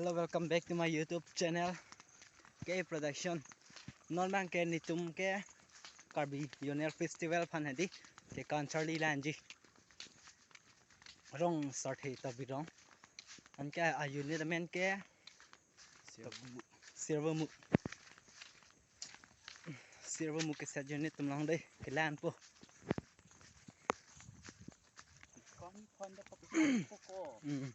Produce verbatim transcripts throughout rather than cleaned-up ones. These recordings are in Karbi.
Hello, welcome back to my YouTube channel, K Production. Non abang ke netum ke Karbi Youth Festival aphan hedi ke kan charli lanji. Rong sarthe ta birong. Anke a unit amen ke Sirvomu. Sirvomu ke set unit atum along dei kelang po. Kon kon da poko. Mm.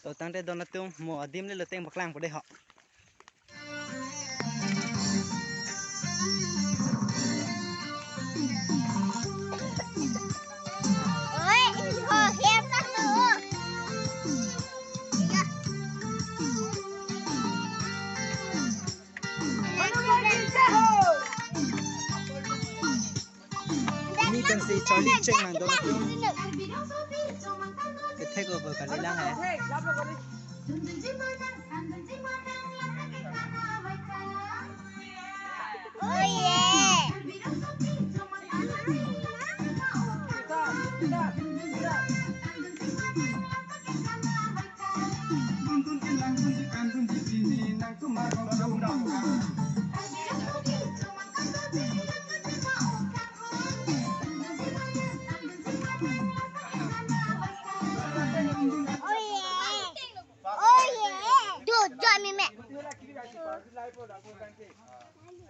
To tangte don atum mo adim le loteng paklang po dei ho. Oi, ho, hem ta tu. Iya. Ini kan si Charlie Cheng lang don atum. Kethek ko kali lang hai. Oh yeah. Oh yeah. Oh yeah. Do, do me me.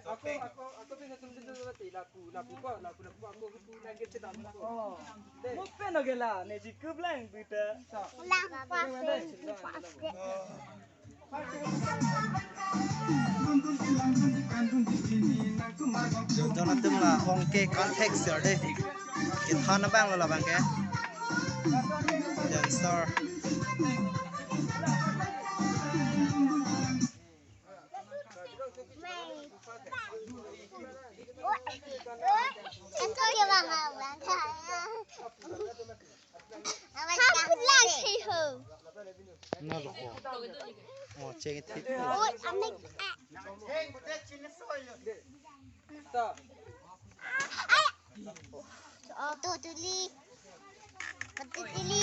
Ako, ako, ako pinatumdun na mati, lapu, lapu ko, lapu, lapu, ako, ako, lagi kita, ako. Oh. Mo pen agela, ne jikup lang, bita. Lang pase, pase. Don atum la ong ke contact sir dei. Kethan abang lo labang ke. Dancer. Ito yung mga bata. Hapit lang siya ho. Na lo ho. Oh, check it. Oh, amig. Ay. Oh, tutuli. Tutuli.